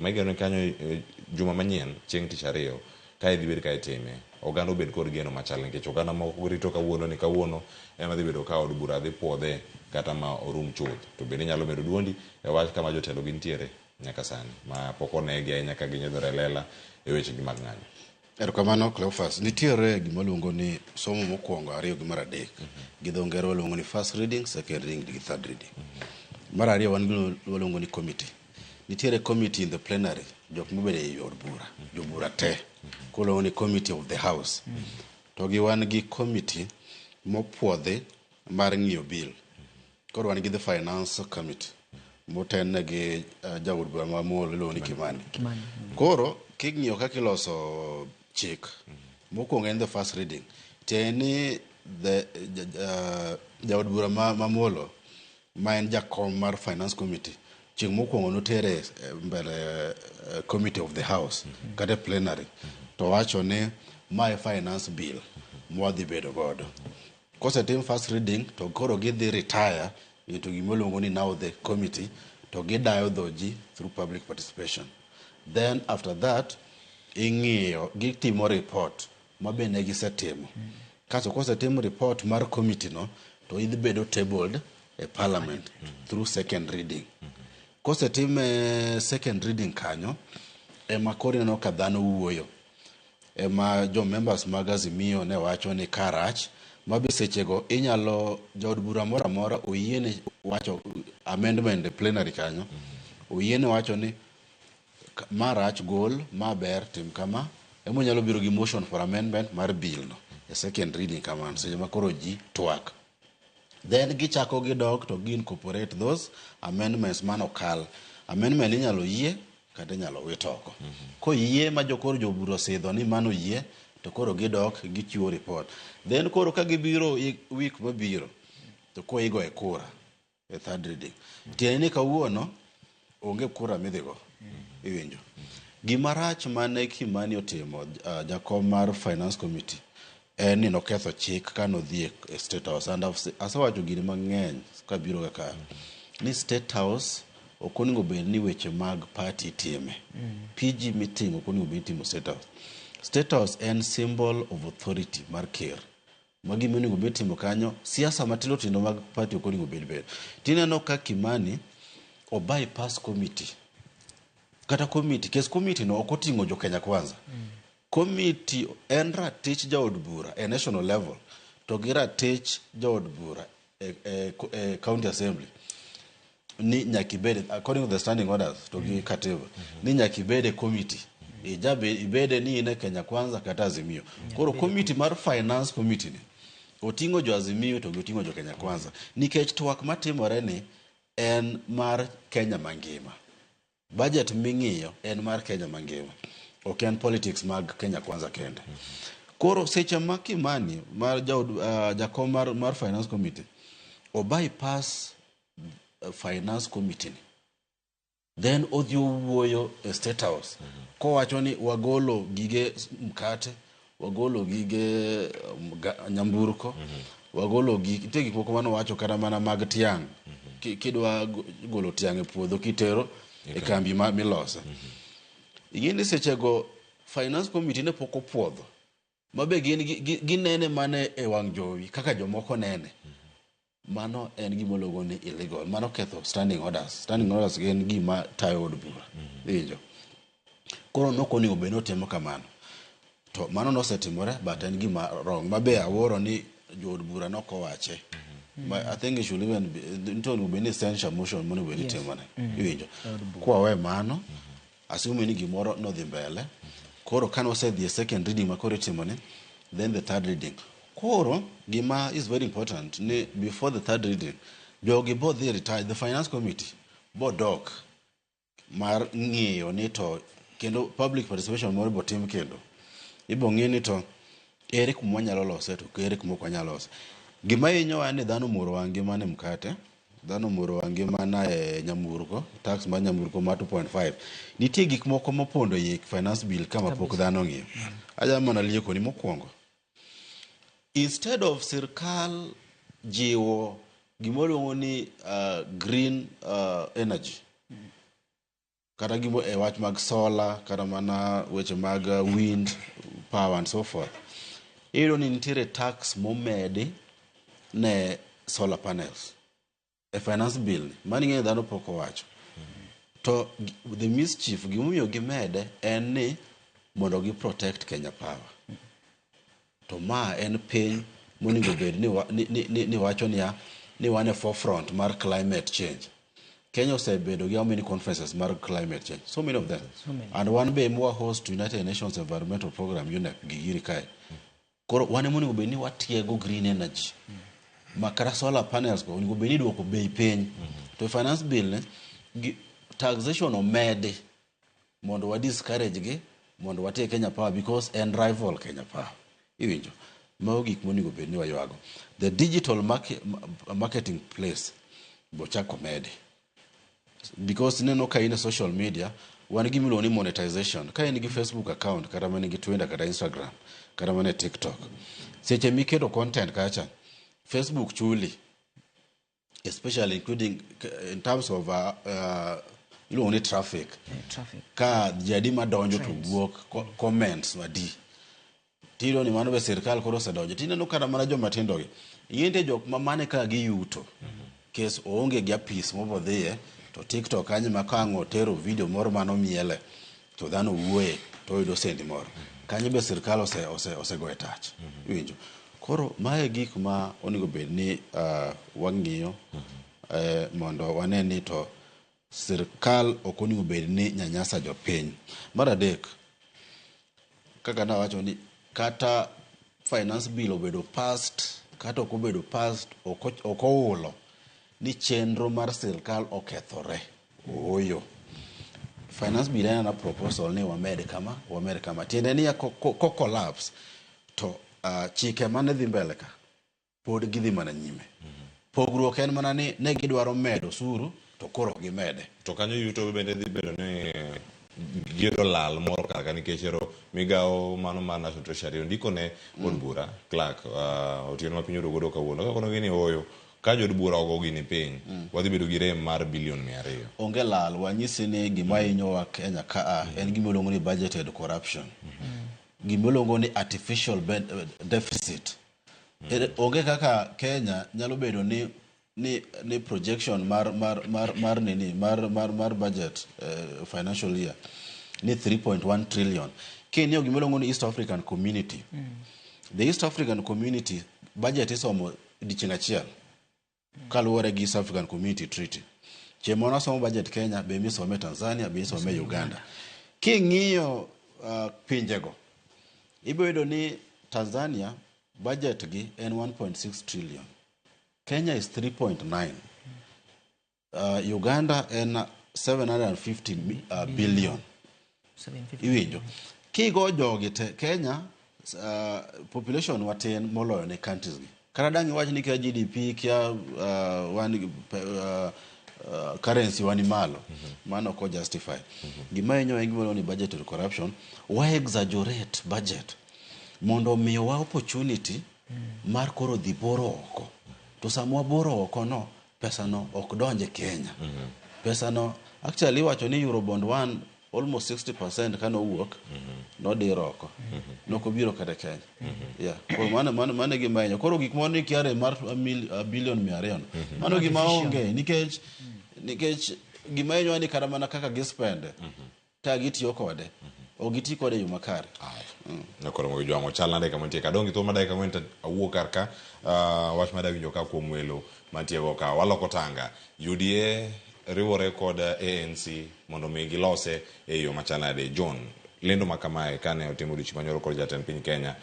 Ma igeno ni kanyo juma manyien chieng' tich ariyo ka idhi bed ka itime, oganda obed kod geno machal nikech oganda moko rito kawuono ni kawuono ema dhi bedo ka od bura dhi puodhe kata ma orum chuth. To bende inyalo medo duondi e wach kama jotelo gintiere nyaka sani ma pok onegi ahinya ka ginyodhore e lela e wechegi mag ng'anyo. Erokamano Cleophas. Nitiere gima waluongo ni somo mokwongo, ariyo gi mar adek. Gi dho ngere waluongo ni first reading, second reading gi third reading. Mar ariyo wan gi waluongo ni committee. Nitiere committee in the plenary, jok mobedo ei od bura, jobura te. Koro waluongo ni committee of the house. To gi wan gi committee mopuodhi mar ng'iyo bill. Koro wan gi the finance committee motelne gi jaod bura ma Molo iluongo ni Kimani. Kimani. Koro king'iyo kaka iloso chik, mokwongo en the first reading. Tiende ni the jaod bura ma Molo ma en jakom mar finance committee chieng' mokwongo notere mbele committee of the house kata e plenary to wacho ni mae finance bill mwadhi bedo godo. Kosetim first reading to koro gidhi retire into gima iluongo ni now the committee to gidayo dho ji through public participation. Then after that ing'iyo gitimo report ma be ne gisetimo. Kasto kosetim report mar committee no to idhi bedo tabled e parliament through second reading. Kosetim second reading kanyo ema koro ineno ka dhano wuoyo. Ema jo members mag Azimio ne wacho ni ka rach ma be sechego inyalo jaod bura moro amora oyiene wacho amendment e plenary kanyo oyiene wacho ni ma rach gol, ma ber tim kama. Ema onyalo biro gi motion for amendment mar bill no e second reading kamano seche ma koro ji twak. Then gichako gidok to gi incorporate those amendments manokal. Amendment inyalo yie kata inyalo wit oko. Koyie ma jokoro jobura osidho ni mano oyie to koro gidok gichiwo report. Then koro ka gibiro week mabiro to koro igoye kura e third reading. Tiende ni kawuono onge kura midhigo. Iwinjo. Gima rach mane Kimani otimo jakom mar finance committee en ni noketho chik kanodhi e State House and asewacho gini mang'eny kabiro kaka ni State House ok onego bed ni weche mag party itime. PG meeting ok onego bed ni itimo State House. State House en symbol of authority mar ker. Ma gima onego bed timo kanyo, siasa matindo tindo mag party ok onego bed bed. Tineno ka Kimani o bypass committee. Kata committee, kes committee no ok oting'o jo Kenya Kwanza. Committee en ratich jaod bura e national level to gi ratich jaod bura e county assembly ni nyaka ibed according to the standing orders to gi katiba ni nyaka ibed e committee ijabe ibede ni in e Kenya Kwanza kata Azimio. Koro committee mar finance committee ni oting'o jo Azimio to gi oting'o jo Kenya Kwanza nikech twak matimore ni en mar Kenya mangima. Budget ming'iyo en mar Kenya mangima. Ok en politics mag Kenya Kwanza kende. Koro seche ma Kimani mar jaod, jakom mar finance committee o bypass finance committee ni then odhi owuoyo e State House kowacho ni wagolo gige mkate, wagolo gige nyamburko, wagolo gik nitie gik moko manowacho kata mana mag tiang' kidwa golo tiang' e puodho kitero e kambi ma milose. Ing'e ni sechego finance committee ne pok opuodho ma be gin ginene mana e wang' jowi kaka jomoko nene. Mano en gima iluongo ni illegal. Mano ketho standing orders. Standing orders gin gima tayo od bura. Iwinjo? Koro nok onego bed ni otimo kamano. To mano nosetimore but en gima wrong. Ma be awuoro ni jood bura nok owache. I think it should even be, nitie onego bed ni censure motion monego bed ni itimone. Iwinjo? Kwawe mano, assume ni gimoro nodhi mbele. Koro kane osedhi e second reading ma koro itimone, then the third reading. Koro gima is very important ni before the third reading, jogi bo dhi retire, the finance committee bo dok mar ng'iyo ni to kendo public participation moro bo tim kendo. Ibo ng'i ni to ere kuma wanyalo lose to ere kuma ok wanyal lose. Gima hinyowa en ni dhano omoro wang'gi mana e mkate, dhano omoro wang'gi mana e nyamburko, tax mar nyamburko mar 2.5. Nitie gik moko mopondo ei finance bill ka ma pok dhano ong'iyo. Anya mana liekoni mokwongo. Instead of sirkal jiwo gima waluongo ni green energy. Kata gimo e wach mag solar, kata mana weche mag wind power and so forth. Iyudo ni nitiere tax momedi ne solar panels e finance bill ni. Mano ing'eyo dhano pok owacho. To the mischief gimomiyo gimede en ni mondo gi protect Kenya Power. To ma en piny monego bed ni, ni, ni, ni, ni wacho niya ni wan e forefront mar climate change. Kenya osebedo gi how many conferences mar climate change? So many of them. So many. And wan be mwa host United Nations Environmental Program UNEP gigiri kae. Koro wan ema onego bed ni watiego green energy. Ma kata solar panels go onego bed ni iduoko bei piny. To finance bill ne gi, taxation omedi mondo wa discourage gi mondo watie Kenya Power because en rival Kenya Power. Iwinjo? Mago gik monego bed ni waywago. The digital marketing place bochak omedi. Because ineno ka in e social media, wan gi gimiluongo ni monetization. Ka in gi Facebook account, kata mana gi Twitter, kata Instagram, kata mana e TikTok. Seche miketo content kacha, Facebook chuli. Especially including in terms of iluongo ni traffic. Traffic. Ka ji adi madonjo to Trends. wuok, comments adi. Tiyudo ni mano be sirkal koro osedonjo. Tineno kata mana joma tindo gi. Ing'e nitie jok ma mane kaka giyuto. Kes oonge gi apis mobodhiye, to TikTok kanyo ma ka ang' otero video moro manomiele, to dhano wuoye, to oyudo sendi moro. Kanyo be sirkal osegoye tach. Iwinjo? Koro mae gik ma onego bed ni wang'iyo mondo wane ni to sirkal ok onego bed ni nyanyasa jopiny. Mar adek, kaka nawacho ni kata finance bill obedo passed, kata ok obedo passed, ok oulo ni chenro mar sirkal okethore. Ooyo. Finance bill en ana proposal ni wamed kama, wamed kama. Tiende ni ko collapse to chike mane dhi mbele ka pod gidhi mana nyime. Pogruok en mana ni ne gidwaro medo osuru to koro ok gimede. To kanyo yuto bende dhi bedo ni giyudo lal moro kar ka nikech ero migawo mano mar National Treasury ondiko ne od bura clerk otieno ma piny oduogo godo kawuono ka kono gini ooyo ka jod bura ogo gini piny wadhi bedo gi rem mar bilion 200. Onge lal, wanyisi ni gima hinyowa Kenya ka a en gima iluongo ni budgeted corruption. Gima iluongo ni artificial deficit. Onge kaka Kenya nyalo bedo ni projection mar nini mar budget financial year ni 3.1 trillion. King'iyo gima iluongo ni East African Community. The East African Community budget isomo odiechieng' achiel kaluwore gi East African Community Treaty. Chieng' moro wasomo budget Kenya, be misome Tanzania, be isome Uganda. King'iyo pinjego, ibiro yudo ni Tanzania budget gi en 1.6 trillion. Kenya is 3.9. Uganda en 750 billion. 750. Iwinjo. Kigo jogi te Kenya population watin moloyo ne countries gi. Kata dang' iwach ni kia GDP kia wan currency wani malo. Mano ok justify. Gima hinyo en gima iluongo ni budgetary corruption. Wa exaggerate budget mondo omiyowa opportunity mar koro dhi boro oko. To sama waboro oko no, pesa no ok donj e Kenya. Pesa no, actually iwacho ni Eurobond 1 almost 60% kane owuok, nodir oko. Nokobiro kata Kenya. Yeah. Koro mano e gima hinyo. Koro gik moro ni kia rem mar billion 200 no. Mano gima onge nikech gima hinyowa ni kata mana kaka gispende, ka gitiyo kode, ok giti kode e yo makare. Koro mondo jwang'o chal nade kama nitie kadong' gi thuolo mar dakika 4 to awuok kar ka wach madawinjo ka kuom welo mantie go ka waloko tanga UDA riwore kod ANC mondo mi gilose e yo machal nade. John, lendo ma kamae kane otimo odiochieng' manyoro kod jatend piny Kenya